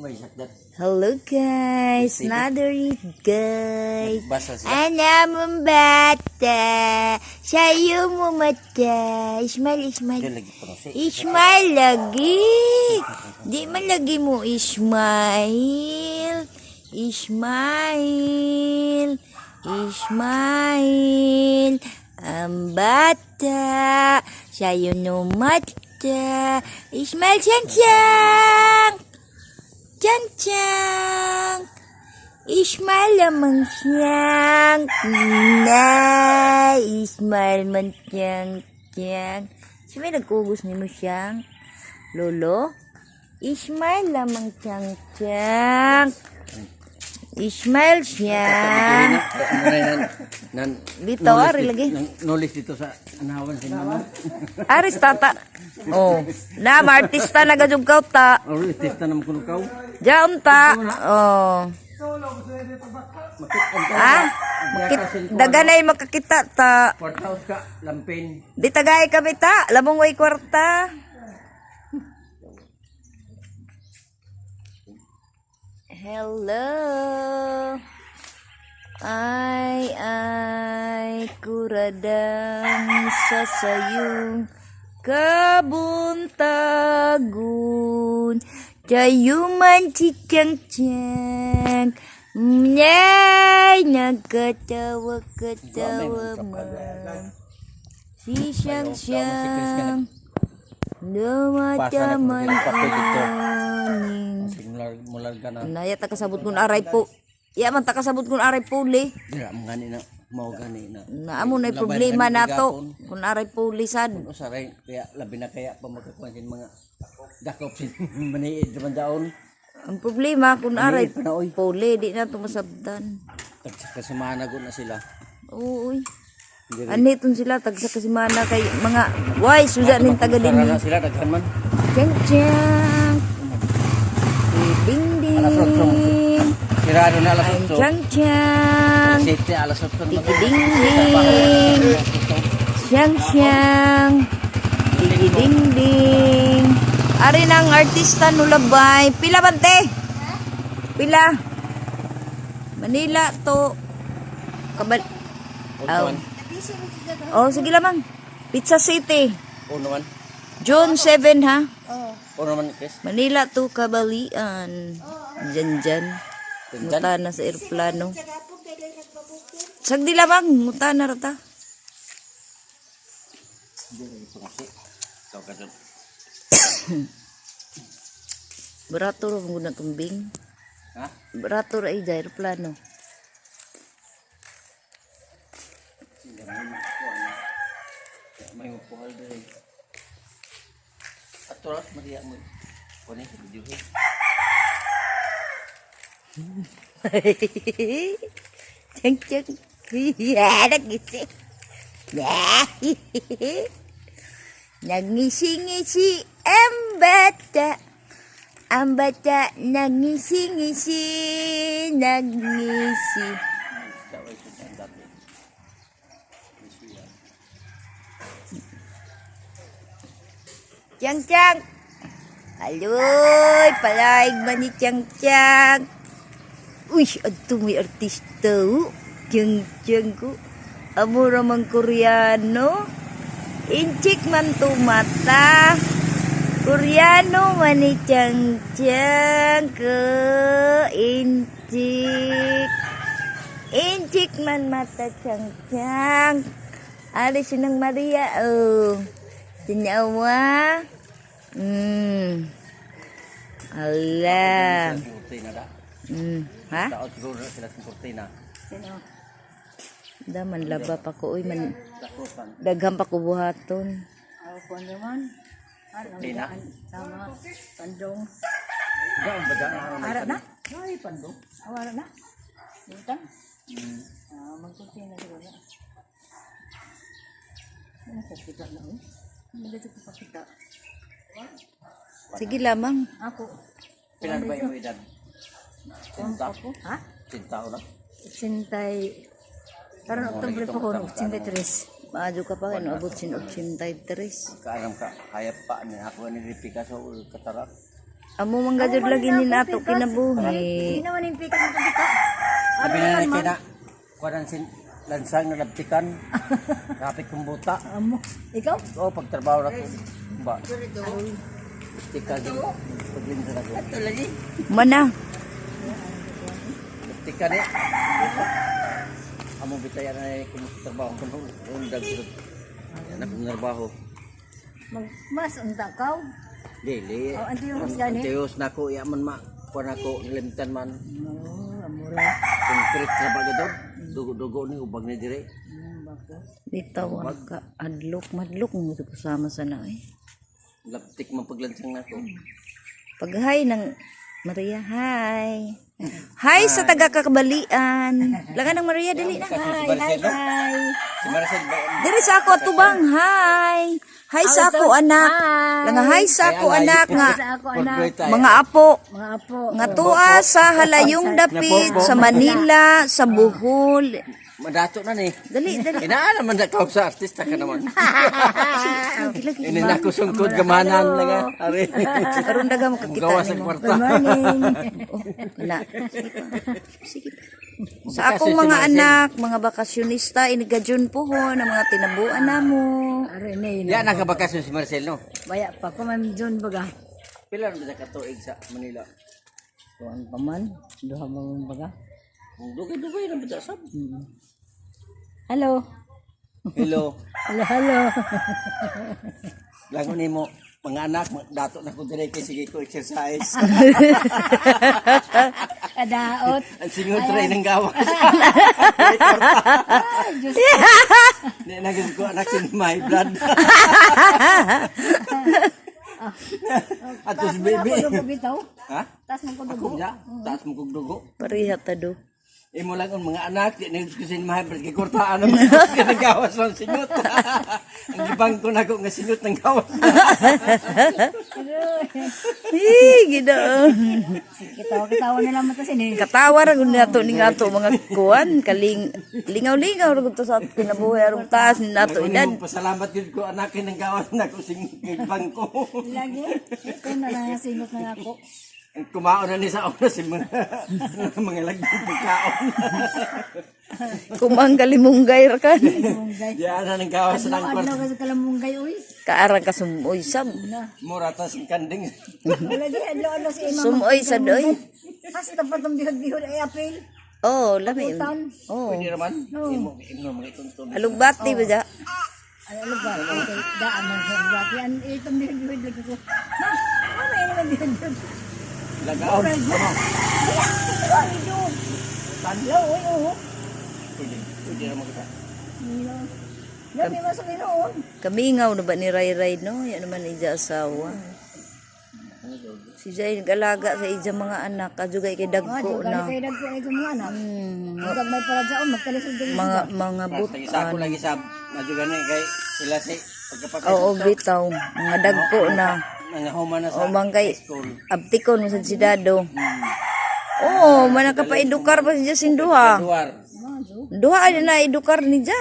May sakdat. Hello guys, another guys. Basa siya. Ana mong bata, sayo mo mata. Ismail, Ismail. Di lagi pa si. Ismail lagi. Di man lagi mo Ismail. Ismail. Ismail. Ang bata. Sayo no mata. Ismail, siyang siyang. Siyang siyang. Ismail lamang siyang. Na, Ismail man siyang siyang. Si may nagkugos ni mo siyang. Lolo? Ismail lamang siyang siyang. Ismail siyang. Nan Dito, ari lagi. Knowledge dito sa anawan si mama. Aris tata. Oh. Na, maartista na gajug ta. Or artista naman kuno kaw. Diyan ta. Oh. Ah? Daganay makakita ta. Kwarta ka lampin. Di tagay kami ta. Lamong way kwarta. Hello. Ay, ay, kuradang sa sayong kabuntagon. Tayuman si Chang Chang. Nay, nagkatawa-katawa man. Si Siyang Siyang. Dumataman aning. Sige mular ka na. Naya ta kasabot kun aray po. Ya man ta kasabot kun aray puli. Dira mo gani na mao gani na. Naamo na problema nato kun aray puli sad. Usaray kaya labi na kaya pa makakuan sin mga dakop sin maniid naman daon. Ang problema kun aray Maniid pa na oy. puli di na to masabdan. Tagkasamahan na gud na sila. Uy. Diri. Aniton sila tagsa kasimana kay mga why suda ning taga Sara din. na sila daghan man. Chang chang. Ding ding. Alas otso. Sirado na alas Ang 8. chang chang. 7 alas 8 na. Ding ding. Siyang siyang. Ding ding. Ari nang artista nulabay. Pila bante? Pila? Manila to Kabal. Oh. Oh, sige lamang. Pizza City. Uno man. June 7 ha. Uno man Chris. Manila to Kabalian. Diyan diyan. Muta na sa eroplano. Sagdi lamang, muta na rata. Ikaw ka dun. Barato ra mong tumbing. Ha? Barato ra ay aeroplano. May mapuhal diri. Aturas Maria mo. Kunin sa video. Chang chang. Ya, nagisi. Nagngisi-ngisi ang bata. Ang bata nagngisi-ngisi, nagngisi. Daway sa dyan dati. Chang chang. Aloy, palaig man ni Chang Chang. Uy, adto may artista. Oh. Chang Chang ko. Amo ra man Koreano. Inchik man to mata. Koreano man ni Chang Chang ko. Inchik. Inchik man mata Chang Chang. Ali sinang Maria oh. Tinawa. Ala. Sa kurtina da. Ha? Daot siguro na sila sa kurtina. Da man laba pa ko uy man Dakopan. daghan pa ko buhaton. Ako naman. Ano, Tina? Sama. Pandong. Daon ba dyan? Ara na? Ay, pandong. Awara na. Butang. Ah, magkunti na siguro. Ano ka kita na eh? Ano ko pakita? Sige lamang. Ako. Pila na ba yung edad? Sinta? Ako? Ha? Sinta na? Sintay. Karon Oktubre pa ko, 83. Maadyo ka pa kay abot sin 83. Kaaram ka. Hayap pa. Ni ako ni Ripika sa katarak. Amo man gajud lagi ni nato kinabuhi. Hindi naman yung pikas ng pagkita. Sabi na na kina, kuwanan sin lansang na labtikan. Kapit kong buta. Amo. Ikaw? Oo, pagtrabaho na ko. Ba? Labtikan. Paglinsan ako. Mana. Labtikan eh. Buta. Amo bitaya na eh, kung trabaho ko nung undag ko. Yan akong trabaho. Mag mas unta kaw. Dili. Oh, antiyos gani. Antiyos na ko, iya man ma. Kuwan ako, nilimtan man. No, amura. Concrete na ba gado? Dugo-dugo ni ubag ni dire. Bako. Bitaw ang ka adlok madlok mo sa kasama sa na eh. Laptik man paglansang nako. Pag-hi ng Maria, hi. Hi sa taga Kakabalian. Laga ng Maria, dali na. Kasi si Marcel, no? Hi. Si Marcel ba? Diri sa ako tubang, hi. Hi sa ako anak. Langa hi sa ako anak nga Sa ako anak. mga apo. Mga apo. Nga tuwa sa halayong dapit, sa Manila, sa Bohol. Madato na ni. Dali, dali. Inaan naman na kaog sa artista ka naman. Lagi, lagi. Ini na ko sungkod gamanan lang ah. Ari. Karon daga makakita Gawa sa nimo. kwarta. Good morning. Oh, wala. Sige pa. Sige pa. Sa akong mga anak, mga bakasyonista, inigadyon po ho, ng mga tinabuan namo. Aray na yun. Ya nakabakasyon si Marcel no. Baya pa ko man John baga. Pila na ba ka tuig sa Manila? Kuan pa man. Duha mo baga. Dugay-dugay na ba sab? Hello. Hello. Hello, hello. Langon nimo mga anak, dato na ko dire kay sige ko exercise. Kadaot. Ang singod try ng gawas. Ay, Diyos. Di na gid ko anak sin my blood. Atos Taas mo na baby. ako dugo bitaw. Ha? Taas mo ko Ako dugo. ja, taas mo kog dugo. Pareha ta do. Imo lang ang mga anak, di na ko sin my blood kay kurtaan naman kay nagawas lang singot. Ang gibang ko nako nga singot ng gawas. Eh, ginoo. Kitawa kitawa na lang mata sini. Katawa ra gud nato ning ato mga kuan, kaling lingaw-lingaw ra gud to sa kinabuhi aron taas ni nato edad. Imo pasalamat gid ko anak kay nang gawas nako singot kay bangko. Lagi. Ito na lang ang singot na ako. Ang kumaon na ni sa una si mga mga laging pagkaon. Kumang kalimunggay ra kan. Munggay. Diyan na nang gawas ng Adlaw kwarta. adlaw kasi kalamunggay uy. Kaarang ka sumoy sam. Na. Mura tas ang kanding. Wala di adlaw adlaw si imam. Sumoy sa doy. Hasta pa tong bihod-bihod ay apil. Oh, lami. Oh. Pwede naman. Imo imo mga ituntun. Alugbati ba ja? Ay ano ba? Okay, daan man sa dati an itong bihod-bihod lagi ko. Ma, mama ini man bihod-bihod. Lagaon. Ano? Adlaw uy oo. Pwede. Pwede naman kita. Lami man sa Ginoo. Kamingaw na ba ni Ray Ray no? Yan naman ija asawa. Si Jay nag-alaga sa ija mga anak kadugay kay dagko Mga na. kay dagko ay mga anak. Hanggang may para jaon magkalisod din. Mga Basta but isa ko lagi sa madyo gani kay sila si pagkapatay. Oo, bitaw. Mga dagko na. Mga huma na sa O man kay school. abtikon mo sa sidado. Oo, man nakapaedukar pa si Jasin duha. Duar. Duha ay na edukar ni Ja.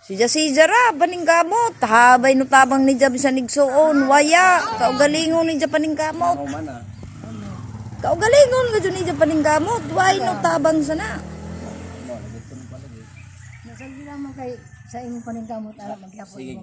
Si Ja si Jara, paningkamot. Habay no tabang ni Ja bisan igsuon, waya. Kaugalingon ni Ja paningkamot. Huma na. Kaugalingon ka ni Ja paningkamot. Way no tabang sana. Nasag lamang kay sa imong paningkamot ara maghapon. Sige.